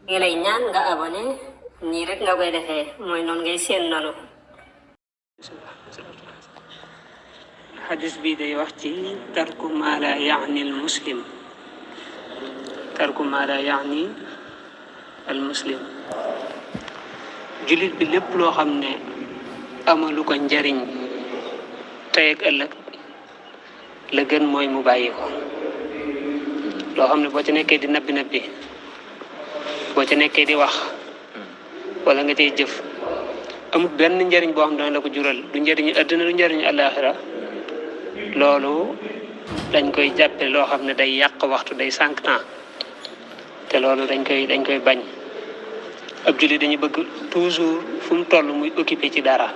ngi lay ñaan nga abonné nii rek nga koy defee mooy noonu ngay seen noonu. xadis bi day wax ci tarku ma la yaani al muslim, tarku ma la yaani al muslim. jullit bi lépp loo xam ne amalu ko njariñ tey ak ëllëg la gën mooy mu bàyyi ko. loo xam ne boo ci nekkee di nabbi nabbi, boo ci nekkee di wax wala nga cay jëf amul benn njariñ boo xam ne dana la ko jural, du njariñu àddina du njariñu àllaaxira, loolu dañ koy jàppe loo xam ne day yàq waxtu, day sànq temps, te loolu dañ koy bañ. ab jullit dañu bëgg toujours fu mu toll muy occupé ci dara,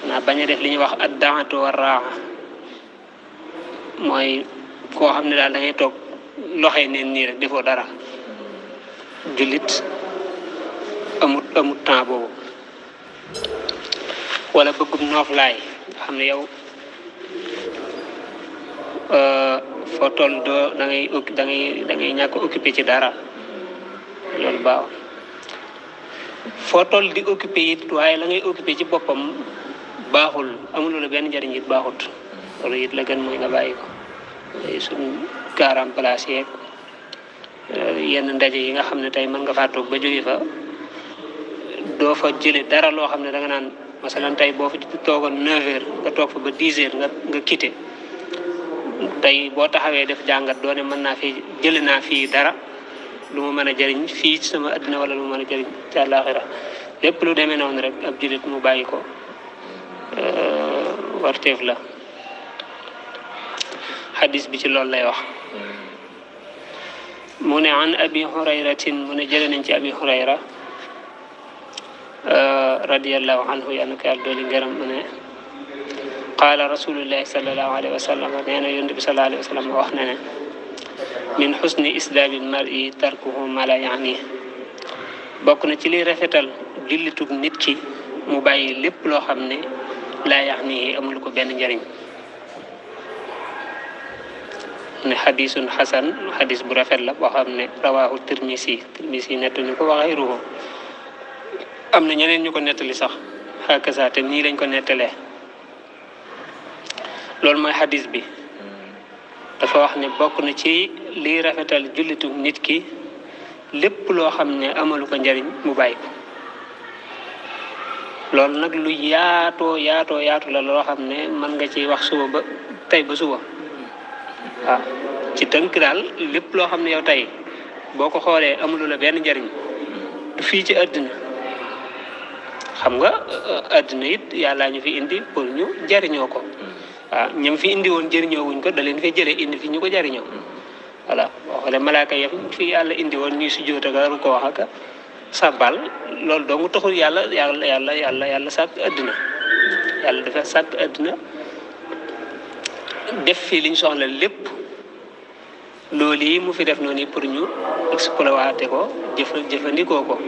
naa bañ a def li ñuy wax ad-daatu wa raaxa, mooy koo xam ne daal da ngay toog loxee neen nii rek defoo dara. jullit amut temps boobu. wala bëggum nooflaay nga xam ne yow foo toll doo da ngay ñàkk occupé ci dara, loolu baaw. foo toll di occupé it waaye la ngay occupé ci boppam baaxul, amul la benn njariñ it baaxut, loolu it la gën mooy nga bàyyi ko. suñ garam place yeeg yenn ndaje yi nga xam ne tey mën nga faa toog ba jóge fa doo fa jële dara loo xam ne da nga naan masalan tey boo fa toogoon 9h nga toog fa ba 10h nga quitté, tey boo taxawee def jàngat doone mën naa fi jële naa fii dara lu ma mën a jëriñ fii ci sama àddina wala lu ma mën a jëriñ ci àllaaxira. lépp lu demee noonu rek ab jullit mu bàyyi ko warteef la. xadis bi ci loolu lay wax. mu ne an abi hurayratin, mu ne jële nañ ci abi hurayra radiyallahu anhu, yàlla na ko yàlla dooli ngërëm. mu ne qaala rasulullahi sallallahu alayhi wa sallam, nee na yonent bi sallallahu alayhi wa sallam wax na ne min xusni islaamil mar'i tarkuhu ma la yaani, bokk na ci liy rafetal jullitug nit ki mu bàyyi lépp loo xam ne laa yaani amul ko benn njariñ. ne xadisun xasan, xadis bu rafet la boo xam ne rawaahu tirmisi nettali ko wa xayruhu, am na ñeneen ñu ko nettali sax xakasa te nii lañ ko nettalee. loolu mooy xadis bi dafa wax ne bokk na ci liy rafetal jullitu nit ki lépp loo xam ne amalu ko njariñ mu bàyyi ko. loolu nag lu yaatu la loo xam ne mën nga ci wax suba ba tey ba suba. waaw ci tënk daal lépp loo xam ne yow tey boo ko xoolee amulu la benn njariñ du fii ci àddina. xam nga àddina it yàllaa ñu fi indi pour ñu jariñoo ko. waaw ñoom fi indi woon jëriñoo wuñ ko da leen fay jëlee indi fi ñu ko jariñoo. voilà boo xoolee malaaka yam fi yàlla indi woon ñuy sujjóot ak ru ko wax ak sàbbal, loolu dong taxul yàlla sàkk àddina. yàlla dafa sàkk àddina def fii liñ soxla lépp, loolu yi mu fi def noonu pour ñu exploité ko, jëfandikoo ko,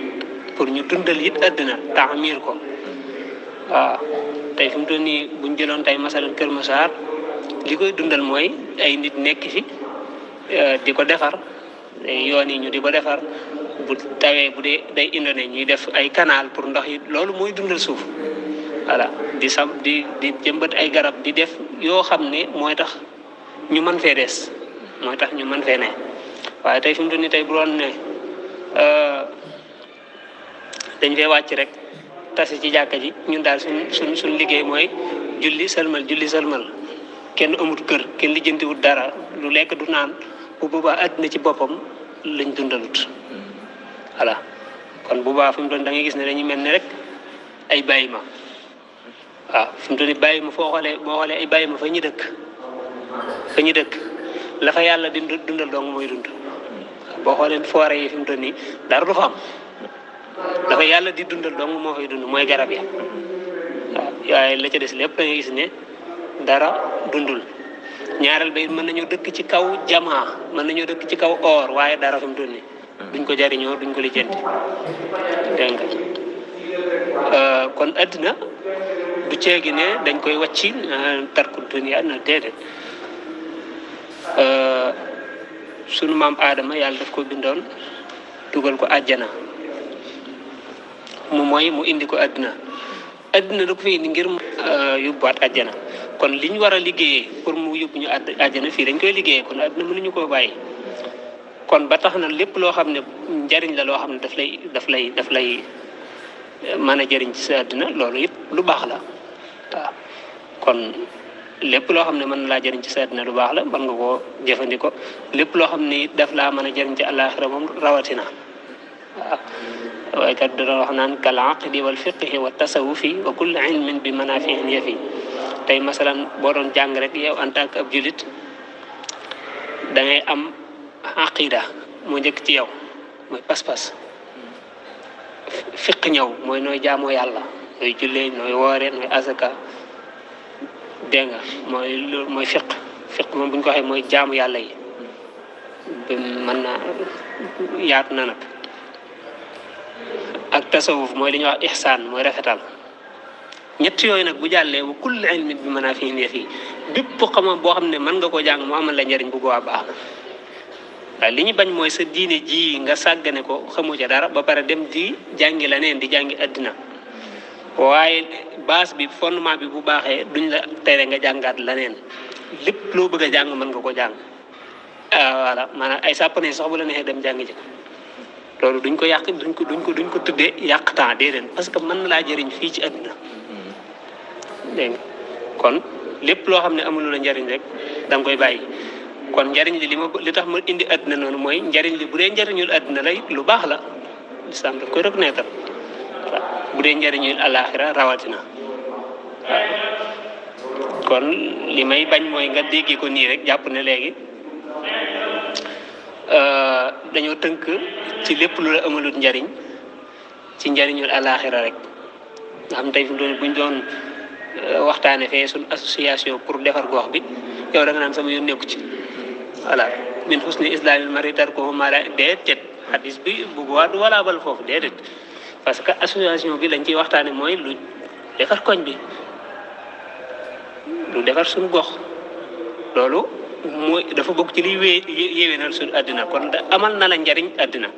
pour ñu dundal it àddina taamir ko. waaw tey fi mu toll nii buñ jëloon tey masalan Kër Massar li koy dundal mooy ay nit nekk fi di ko defar, yoon yi ñu di ko defar, bu tawee bu dee day indone ñuy def ay canal pour ndox yi, loolu mooy dundal suuf. voilà di jëmbat ay garab, di def yoo xam ne mooy tax ñu mën fee des, mooy tax ñu mën fee ne. waaye tey fi mu toll nii tey bu doon ne dañ fee wàcc rek tase ci jàkka ji, ñun daal suñ liggéey mooy julli sëlmal, kenn amut kër, kenn lijjantiwut dara, lu lekk du naan, bu boobaa àddina ci boppam lañ dundalut. voilà kon bu baax fi mu doon da ngay gis ne dañuy mel ni rek ay bàyyi ma. waaw fi mu toll nii bàyyi ma boo xoolee ay bàyyi ma fa ñu dëkk la fa yàlla di dundal dong mooy dund. boo xoolee forêt yi fi mu toll nii dara du fa am, dafa yàlla di dundal dong moo fay dund, mooy garab ya. waaw waaye la ca des lépp da ngay gis ne dara dundul. ñaareel ba it mën nañoo dëkk ci kaw jamaa, mën nañoo dëkk ci kaw or, waaye dara fi mu toll nii duñ ko jariñoo, duñ ko lijjanti. dégg nga kon àddina du ceegi ne dañ koy wàcci tarku dunya na déedéet. sunu maam Aadama yàlla daf ko bindoon dugal ko àjjana mu indi ko àddina da ko fi indi ngir yóbbuwaat àjjana kon liñ war a liggéeyee pour mu yóbbu ñu àjjana fii dañ koy liggéeyee kon àddina mënuñu koo bàyyi kon ba tax na lépp loo xam ne njariñ la loo xam ne daf lay mën a jëriñ ci sa àddina loolu it lu baax la waaw kon lépp loo xam ne mën na laa jëriñ ci sa àddina lu baax la mën nga koo jëfandikoo lépp loo xam ne it daf laa mën a jëriñ ci àllaaxira moom rawatina waaw waaye kat dana wax naan kal aqdi wal fiqhi wa tasawufi wa kulli ilmin bi manafiin yafi tey masalan boo doon jàng rek yow en tant que ab julit da ngay am aqida moo njëkk ci yow mooy pas-pas fiq ñëw mooy nooy jaamoo yàlla nooy jullee nooy woore nooy azaka dégg nga mooy fiq moom bu ñu ko waxee mooy jaamu yàlla yi mën na yaatu na nag ak tasawuf mooy li ñuy wax ihsaan mooy rafetal ñett yooyu nag bu jàllee wa kulli ilmin bi manaafi'in yafi bépp xam boo xam ne mën nga koo jàng mu amal la njëriñ bu boobaa baax na waaye li ñu bañ mooy sa diine ji nga sàggane ko xamu ca dara ba pare dem di jàngi leneen di jàngi àddina waaye base bi fondement bi bu baaxee duñ la tere nga jàngaat leneen lépp loo bëgg a jàng mën nga ko jàng voilà maanaam ay sàppane sax bu la neexee dem jàngi ji loolu duñ ko yàq duñ ko tuddee yàq temps déedéet parce que mën na laa jëriñ fii ci àdduna dégg nga kon lépp loo xam ne amul la njëriñ rek da nga koy bàyyi kon njëriñ li tax ma indi àdduna noonu mooy njëriñ li bu dee njëriñul àdduna la lu baax la lislaam daf koy reconnaître bu dee njëriñul àllaaxira rawatina kon li may bañ mooy nga déggee ko nii rek jàpp ne léegi dañoo tënk ci lépp lu la amalut njariñ ci njariñul àllaaxira rek nga xam tey fi buñ doon waxtaane fee suñ association pour defar gox bi yow da nga naan sama yoon nekku ci voilà min husni islamil mari tarkuhu ma la déedéet hadis bi bu boobaa du walaabal foofu déedéet parce que association bi lañ ciy waxtaane mooy lu defar koñ bi lu defar suñu gox loolu mooy dafa bokk ci liy yéwénal suñu àddina kon da amal na la njariñ àddina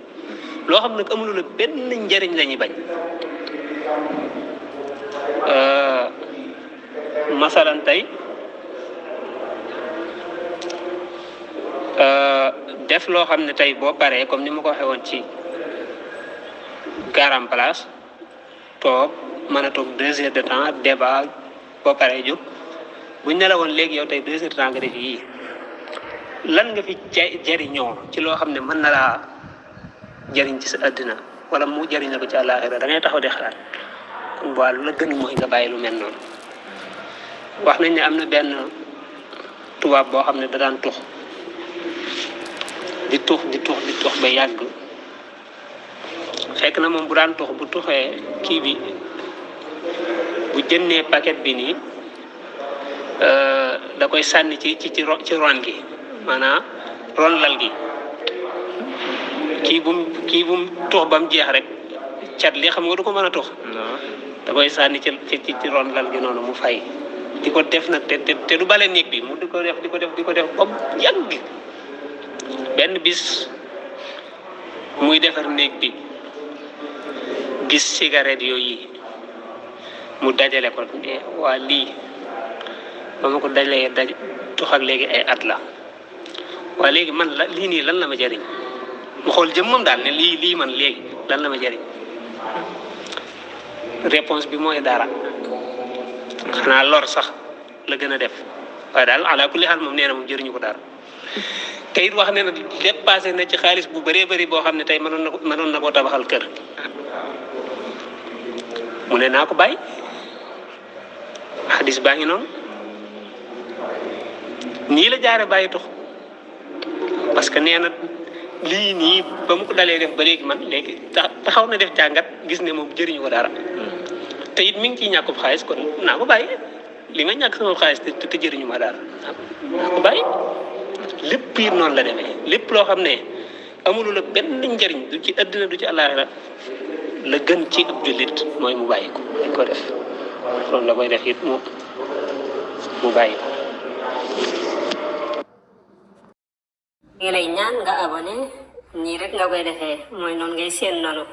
loo xam nag amul la benn njariñ la ñuy bañ masalan tey def loo xam ne tey boo paree comme ni ma ko waxee woon ci garam place toog mën a toog 2 heures de temps débat boo paree jóg buñ ne la woon léegi yow tey 2 heures de temps nga def yii lan nga fi jëriñoo ci loo xam ne mën na laa jëriñ ci sa àddina wala mu jëriñ la ko ci àllaaxira da ngay taxaw di xalaat kon bu lu la gën mooy nga bàyyi lu mel noonu wax nañ ne am na benn tubaab boo xam ne da daan tux di tux ba yàgg fekk na moom bu daan tux bu tuxee kii bi bu jënnee paquet bi nii da koy sànni ci ron gi maanaam ron lal gi kii bu mu tux ba mu jeex rek cat li xam nga du ko mën a tux da koy sànni ci ron lal gi noonu mu fay di ko def nag te du bale néeg bi mu di ko def ba mu yàgg benn bis muy defar néeg bi gis cigarette yooyu mu dajale ko waa lii ba ma ko dajalee tux ak léegi ay at la waa léegi man la lii nii lan la ma jëriñ mu xool jëm moom daal ne lii man léegi lan la ma jëriñ réponse bi mooy dara xanaa lor sax la gën a def waaye daal ala kulli xaal moom nee na moom jëriñu ko dara te it wax ne na dépassé na ci xaalis bu bëree bëri boo xam ne tey mënoon na koo tabaxal kër mu ne naa ko bàyyi xadis baa ngi noonu nii la jaare bàyyi tux parce que nee na lii nii ba mu ko dalee def ba léegi man léegi taxaw na def jàngat gis ne moom jëriñu ko dara te it mi ngi ciy ñàkkub xaalis kon naa ko bàyyi li ma ñàkk sama xaalis te jëriñu ma dara naa ko bàyyi lépp it noonu la demee lépp loo xam ne amulu la benn njëriñ du ci àddina du ci àllaaxira la gën ci ab jullit mooy mu bàyyi ko dañ ko def loolu la koy def it mu bàyyi ko. ngi lay ñaan nga abonné nii rek nga koy defee mooy noonu ngay seen noonu